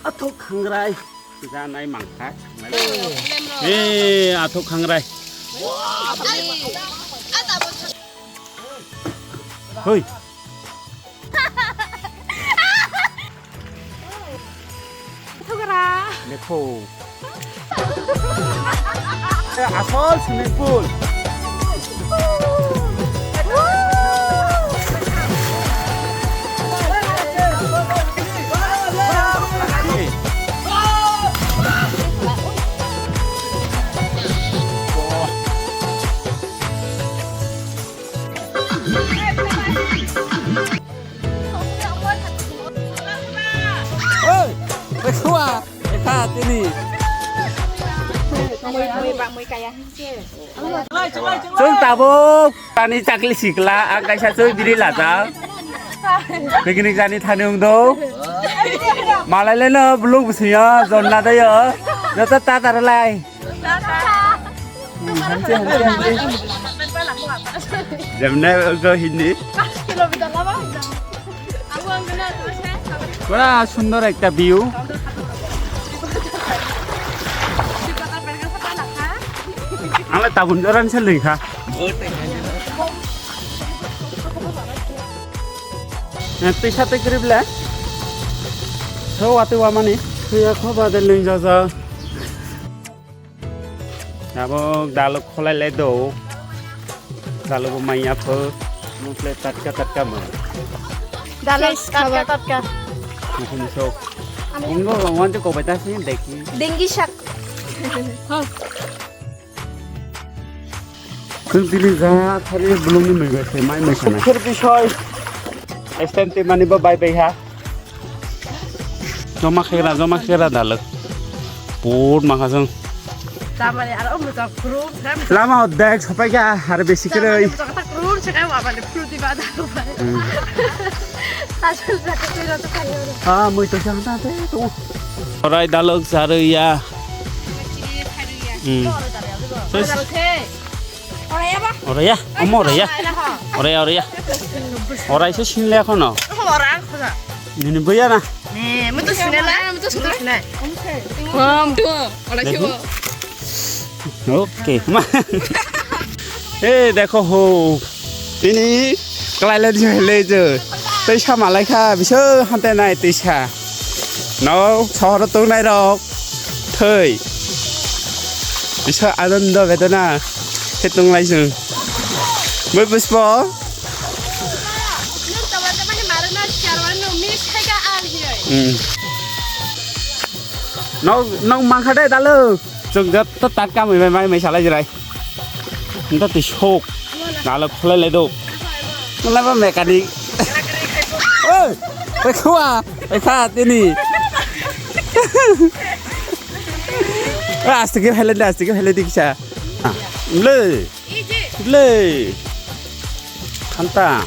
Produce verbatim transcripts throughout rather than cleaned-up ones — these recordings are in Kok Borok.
Athok khangrai. Janai mangkha. Hey, athok khangrai. Hoi. Thugra. Lekho. Asol swimming pool. Oi, Rekhua, ekha tini. Chwng tabuk tani chakli sikla, ang kaisa chwng biri lajak. Picnic jani thani wng do. Malai le no buluk bwswng yo, jonna da yo. Joto ta ta rw lai. Hamsi, hamsi, hamsi. Jemne go hindi. Pura sundor ekta view. Ang le tabun joran se lingkha. Eh, twi sa twi kwrwi ble. So, watwi wamani. Twi ya kho ba de ling ja ja. Abo daluk kholai lai do. Daluk bo manya pho. Mukle tatka tatka mo. Daluk tatka tatka. Mukhum sok. Ungo wanti ko beta si deki. Dengi sak. Khwng tini ja thari bulungni mui bai se mai mai sana. Khwr bisoi. Extend te mani bo bai bai ha. Joma khera, joma khera daluk. Put makha jong. Tamani aro muchak krum, krum. Lama oddek sopai kha, har besi kwrwi. Tamani muchak krum, sekai wabani pruti bada bai. Hmm. Asal jaka twi rata khayo. Ah, mui to jang ta te to. Orai daluk saruya. Hmm. Ora ya, omo ora ya. Ora ya, ora ya. Ora iso sinle ekhono. Nini boya na. Oke. Ma. Hey, dekho ho. Tini kwlailai di hai le je. Tei sama lai kha, biso hante nai tei sa. No, sohoro tongnai rok. Thoi. Bisa Anando Vedana khe tonglai chwng. Boi Puspo. Hmm. Nok, nok mangkha de dalu. Chwng jotto tat kamui bai mai mai salai jirai. Nda twi sok. Nalo kholai lai do. Nala ba mechanic. Oi, oi khua, oi kha tini. Oi, aste ke phele de, aste ke phele de kisa. Ah, le. Le. Khanta.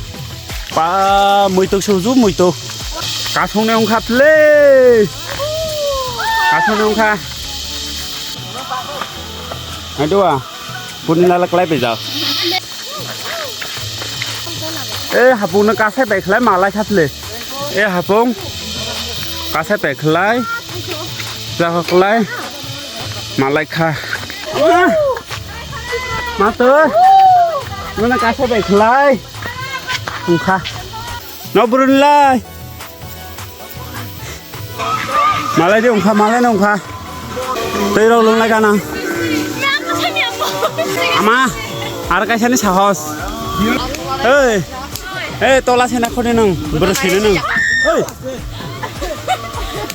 Pa, muitok suju, muitok. Kasong ne ongkha tle. Kasong ne ongkha. Aduh, ah. Puni nala kelai pejao. Eh, hapung no kasai bai khlai malai kha tle. Eh, hapung. Kasai bai khlai. Jaga khlai. Malai kha. Ah. Mato. Mana kasai bai khlai. Ongkha. No burun lai. Malai di ongkha, malai no ongkha. Tei rok lung lai gana. Ama, ar kaisa ni sahos. Hey, hey, tola sena khone nung, bro sena nung. Hey.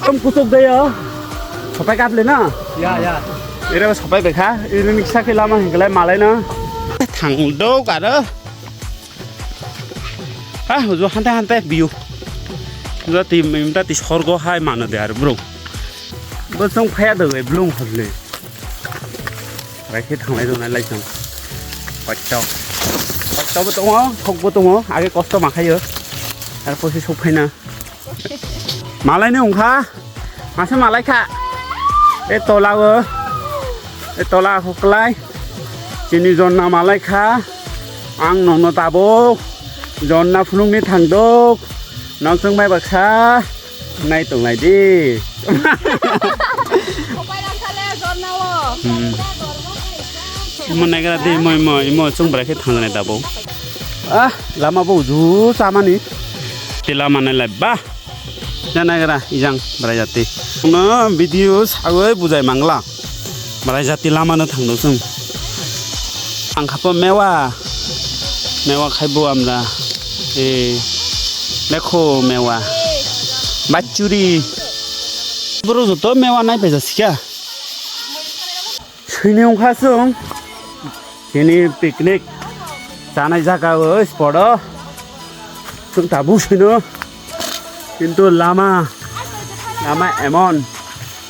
Tom kutuk de yo. Sopai kat le na. Ya, ya. Ere sopai bekha, ini niksa ke lama hingkelai malai na. Thang do karo. Ha, ujo hante hante view. Ujo ti, imta ti sorgo hai mano de ar bro. Bo chong phaya de blung khole. Rai khe thanglai rwnai lai chong. Kosto. Kosto bo tongo, thok bo tongo. Age kosto ma khayo. Ar posi sok phaina. Malai ni ongkha. Masa malai kha. E tola o. E tola kho klai. Chini jonna malai kha. Ang nono tabuk. Jonna phunukni thangduk. Nokchwng bai baksa. Nai tonglai di. Hmm. Mo nagra di, mo, mo, mo, chung bwrwi khe thangjanai tabuk. Ah, lama bo uju chamani. Te lama nailai ba. Ya nagra, ijang bwrwi jati. No video sawi bujai mangla. Bwrwi jati lama no thangdo chung. Ang khapo mewa. Mewa khaibo amra. Eh, lekho mewa. Bachuri. Boro joto mewa nai paisa sikha. Swini wngkha chwng. Chini picnic chanai jaga o spot o. Chwng tabuk swino. Kintu lama, lama emon,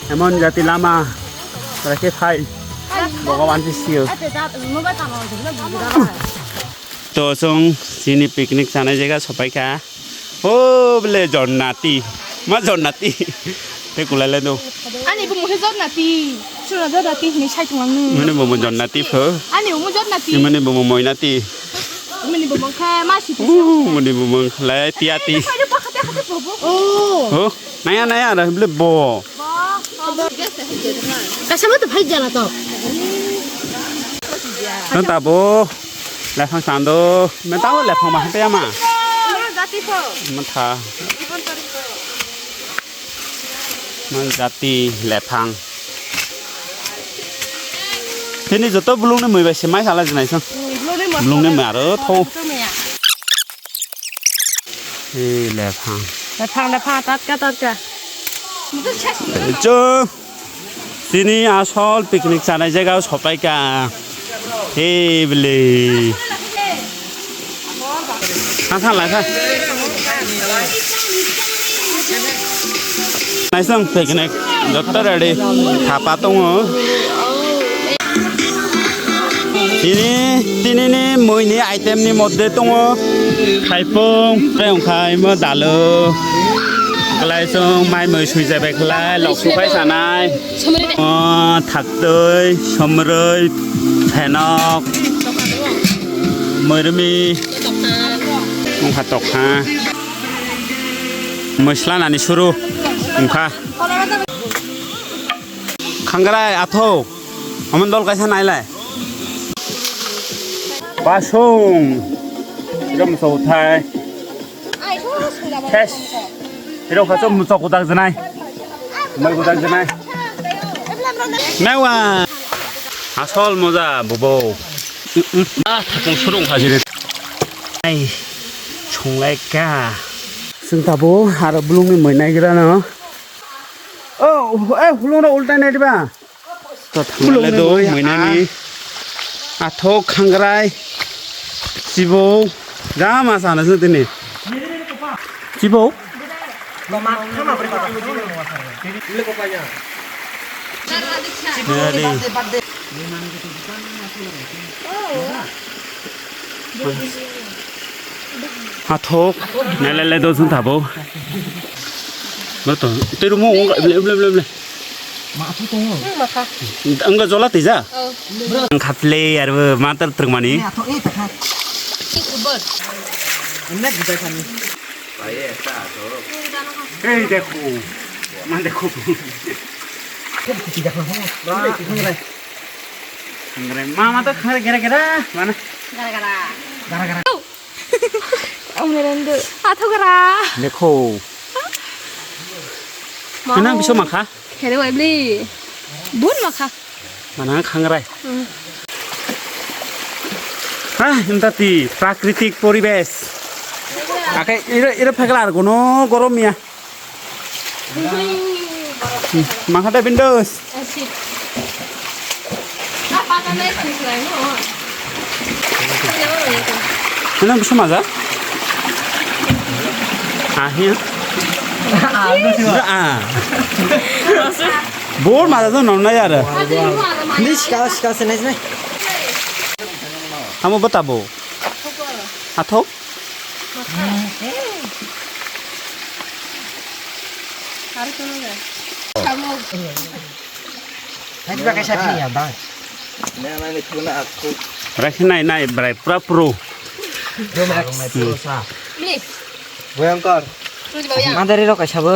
emon jati lama. Bwrwi khe phai. Bhagwan se sio. To chwng chini picnic chanai jaga sopaikha. O bole jonnati. Ma jonnati. Te kulai le do. Ani bo mungkhe jonnati. Sura jonnati hinwi sai tonglang nung. Mani bo mo jonnati pho. Ani bo mo jonnati. Mani bo mo moinati. Mani bo mungkhe ma si. Uh, mani bo mungkhe le tiati. Phai de bakha te hate bo bo. Oh. Oh, naya naya ra bole bo. Kasama to phai jana to. Nang tabo. Lephang sando, me tamo lephang ma hapya ma. Jati pho. Matha. Man jati lephang. Tini joto bulung ni mui bai se mai sala jinai sang. Bulung ni mui aro tho. E lephang. Lephang, lephang, tatka, tatka. Chwng. Chini asol picnic chanai jaga o sopaikha. He bwle. Thang thang lai kha. Naisong picnic jotto ready. Thapa tongo. Tini, tini ni mui ni item ni moddhe tongo. Khaipung, tei wngkha imo dalu. Kwlaisong mai mui swijak bai khlai, lok suphai sanai. O, thaktwi, somrwi, phenok, mwrwmi, wngkha tokha. Mwsla nani suru wngkha. Khangrai, athok, omo dol kaisa nailai. Basung, jom sothai. Hes. Hiro khaso muchok gudak janai. Mai gudak janai. Mewa. Asol moja bubo. Ah, thakung surung khajire. Ai, sunglai ka. Sing tabo, haro bulung ni moi nai gira no. Oh, eh, hulung ro ultai nai diba? To thanglailai do, muinani. Athok, khangrai, chibo, jama sana sung tini. Chibo? Nadi. Athok, nalailai do sung tabo. Boto, terumo, ble, ble, ble, ble. Ma athok tongo. Hmm, makha. Ang ga jola tija? Oh. Ang khatle yar bo matar truk mani. Ni athok e takha. Ni kubur. Emne gudai khani. Ei dekho. Man dekho. Khangrai. Khangrai. Mama to khangrai gera gera. Mana? Gara gara. Gara gara. Athok gara. Dekho. Nang biso makha? Hello, Ebli. Bun makha. Mana khangrai. Hmm. Ah, inta ti prakritik poribesh. Akai ira, ira phekla ar kono gorom ya. Makha da bindos. Ano gusto maza? Ah, hiya. Ah, bor maza to nong na yar. Hindi, sika, sika, sinai, sinai. Amo bata bo. Athok? Thaiba kaisa thaiya, dai. Rakhi nai nai brai pura pro. Bhayangkar. Madari rok kaisa bo.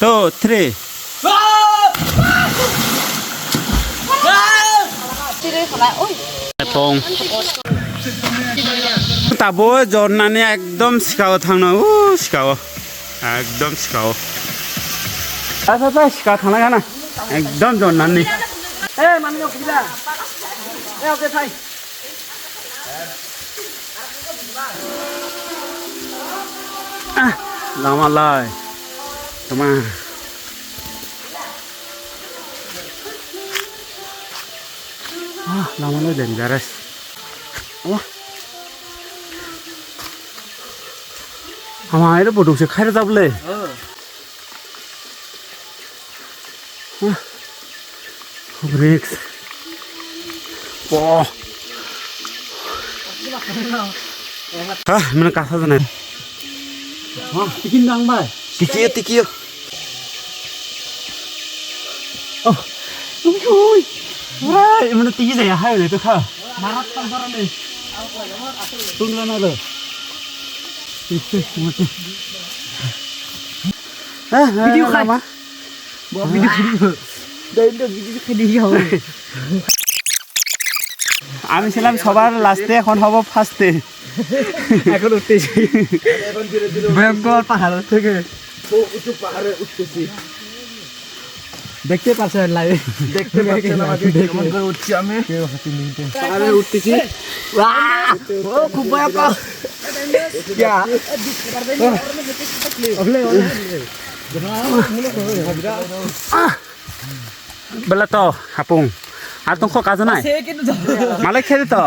Two, three. Tong. Tabo jornani ekdom sikao thangna, o sikao. Ekdom sikao. Sa, sa, sa, sika thangna gana. Ekdom jornani. Eh, mami, no, kida. Eh, okay, fine. Ah, lama lai. Tama. Ah, lama lai dangerous. Wah. Ama, ere bodong se khaira jable. Bricks. Oh. Ah, mana kasa jana. Wah, tikin dang bai. Tiki, tiki. Oh. Ui, ui. Wah, mana tiki jaya hai le to kha. Marat kan barang deh. Tunggu na lo. Itu, mati. Ah, video khai. Video khai. Dai, dai, video khai dia. আমি ছিলাম সবার লাস্টে, এখন হব ফার্স্টে। এখন উঠতেছি। ভয়ঙ্কর পাহাড় থেকে। ও, উঁচু পাহাড়ে উঠতেছি। দেখতে পাচ্ছেন লাইভ। দেখতে পাচ্ছেন আমাকে কেমন করে উঠছি আমি। পাহাড়ে উঠতেছি। ওয়াহ! ও, খুব ভয়ঙ্কর। ইয়া। Bela to hapung. Ar tong kho kajanai. Malai khe to.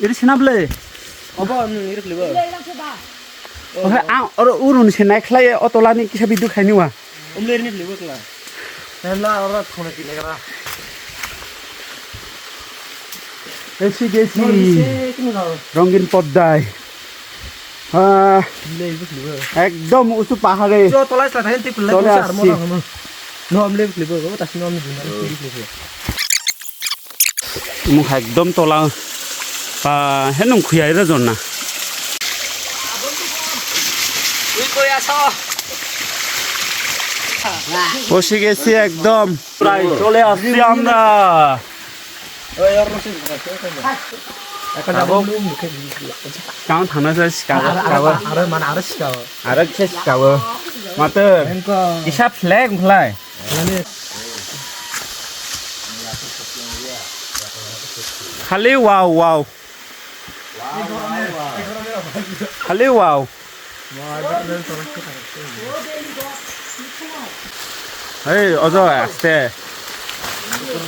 Iri sina ble. Obo ang iri khlibo. Ohe ang oro urun se nai khlai o tola ni kisa bidu khaini wa. Umle iri khlibo kla. Hela oro thone ki legra. Esi gesi. Rongin poddai. Ah, ekdom uchu pahare. Jo, tolai sla thain twi kulai chole kusa armo assi. Rang mo. No, amle bukli bo, bo, tasno amle bukli bo. Mukha ekdom tola. Pa, henung khuyai ra jonna. Ui, koi aso. Bosi gesi ekdom. প্রায় চলে আসছি আমরা। এখন যাবো। Kawan thangna se sikabo, sikabo. Aro, aro, aro, mane aro sikabo. Aro kisa sikabo. Mato. Engko. Kisa flag ungkhlai. Mane. Khali wow, wow. Khali wow. Hey, ojo, aste.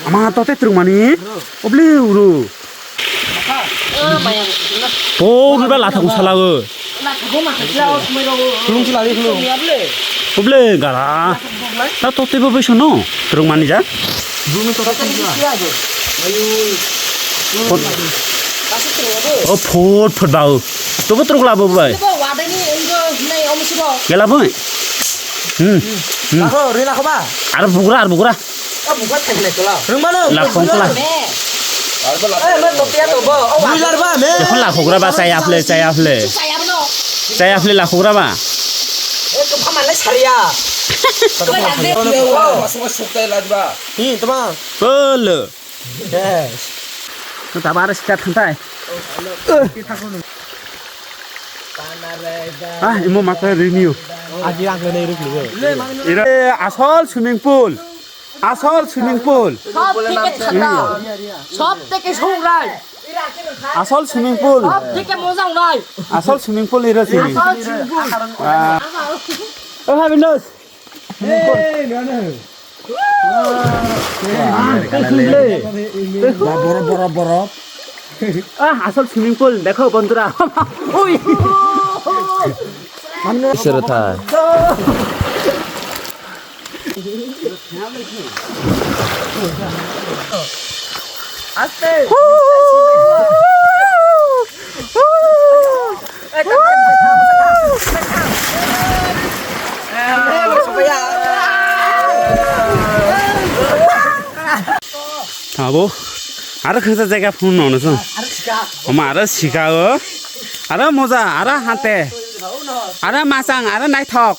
Ama tote truk mani. Obli uru. Po uru ba latha usala o. Khulung si lali khulung. Obli gara. Ta tote bo besono. Truk mani ja. O phut phut ba o. Tobo truk labo bai. Gela bai. Hmm. Hmm. Aro bugra, aro bugra. Rwngmano. Lakhong kla. Builar ba me. Jokhon lakhogra ba chaya phle, chaya phle. Chaya phle lakhogra ba. Hi, tama. Bolo. Yes. Taba aro sika thangtai. Ah, imo maka riniu. Aji ang le nei ruk libo. Ira asol swimming pool. Asol swimming pool. সব থেকে ঠান্ডা, সব থেকে সৌরাই, Asol swimming pool. সব থেকে মজা নাই। Asol swimming pool ira sini. সব swimming pool। Ah. Oh, have a nose. Boro, boro, boro. Ah, asol swimming pool, dekho bondhura. Ui. Isoro thai. Aste. Abo, aro khangsa jaga phone nono song. Oma aro sika o. Aro moja, aro hante. Ara masang, ara naithok.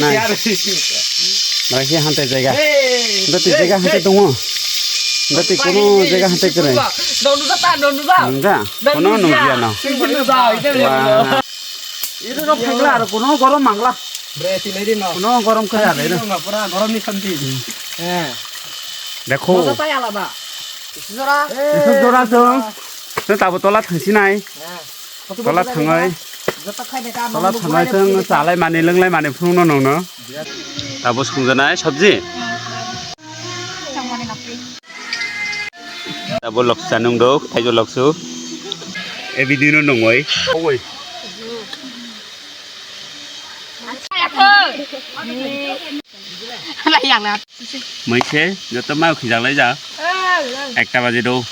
Nai. Bara khe hantai jaga. Dati jaga hantai tongo. Dati kono jaga hantai kwrwi. Nungja? Kono nungya no. Wah. Iri no phangla aro kono gorom mangla. Bre, tinai din no. Kono gorom kwrwi aro iri. Pura gorom ni khanti. Eh. Dekho. Moja tai alada. Isu jora. Isu jora song. Tabo tola thangsinai. Tola thangwi, tola thangwi chwng chalai mani lwnglai mani phunukno nongno. Abo songjanai sabji. Abo loksa nungdok, thaijo loksu. E video no nongoi. Moise joto mai khijaklai ja. Ekta baji do.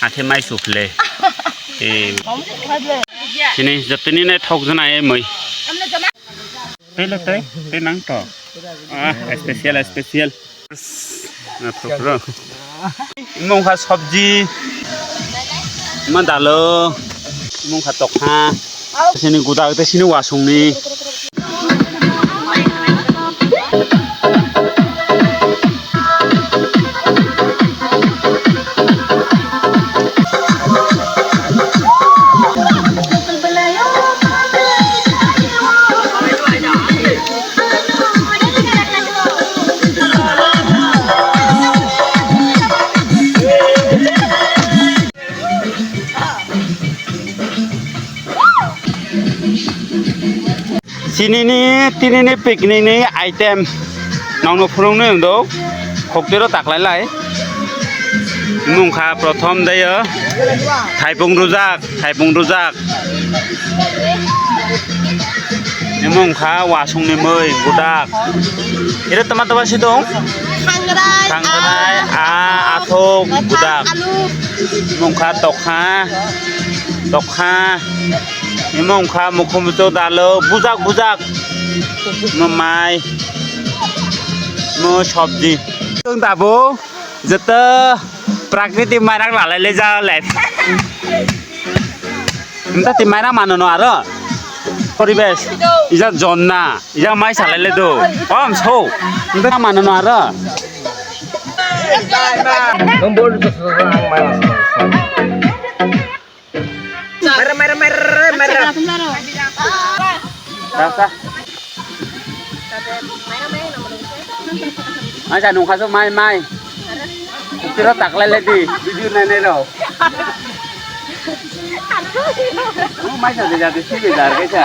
Akhe mai sukle. Eh. Sini jotoni nai thok jana e moi. Tei le tei, tei nang to. Ah, special, special. Na thok ro. Mungkha sabji. Ma dalo. Mungkha tokha. Sini gudak te sini wasungni. Chinini tinini picnic ni item nongno phunuknwi wngdo, khoktwiro taklailai. Mungkha prothom dayo thaipung rujak, thaipung rujak. Imo wngkha wasungni mui, budak. Iro tama tama si dong? Thangrai, thangrai, a, a, athok, budak. Alu. Imo wngkha tokha, tokha. Imo wngkha mukhu muchuk dalo, bujak, bujak. Imo mai, imo sabji. Tong tabo, joto prakriti mainak lalai le ja le. Nta ti mairang mano no aro. Poribesh. Ija jonna. Ija mai salai le do. Om so. Nta mano no aro. Mara, mara, mara, mara. Rasa. Mai sa nungkha so mai, mai. Tiro taklai lai di, video nai nai rok. Mai sa de jadi si be dar kaisa.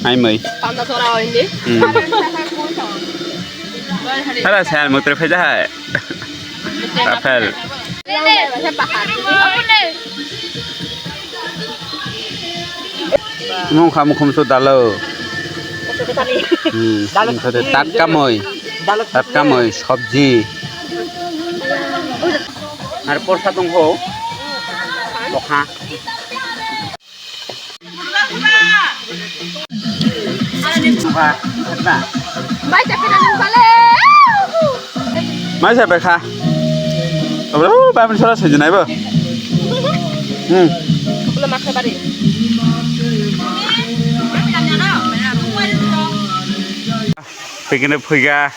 Ai mai. Panda sora hindi. Hala sa mo tre phaja hai. Rafael. Mung khamu khum su dalo. Hmm, tatka moi. Tatka moi, sabji. Ar porsa tong ho. Tokha. Mai sa bai kha. Abro, bai mun sora sejinai bo. Hmm. Pegene phuiga.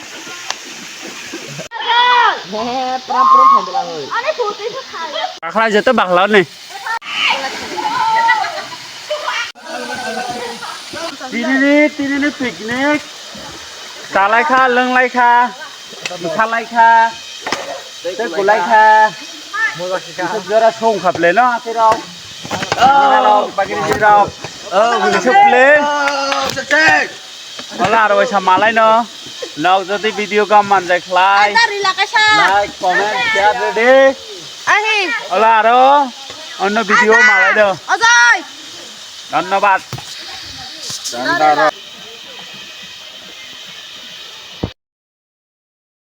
Bakla joto bakla ni. Tinini, tinini picnic. Chalai kha, lwnglai kha, salai kha, tei kulai kha. Jora song kha ble no, tei rok. Bagini rok. Oh, bagini song ble. Ola aro waisa malai no. Nok jodi video gam manjai khlai. Ai, ta rila kaisa. Like, comment, share ready. Ahi. Ola aro onno video malai do. Ojoi. Dhonnobad. Dhonnobad.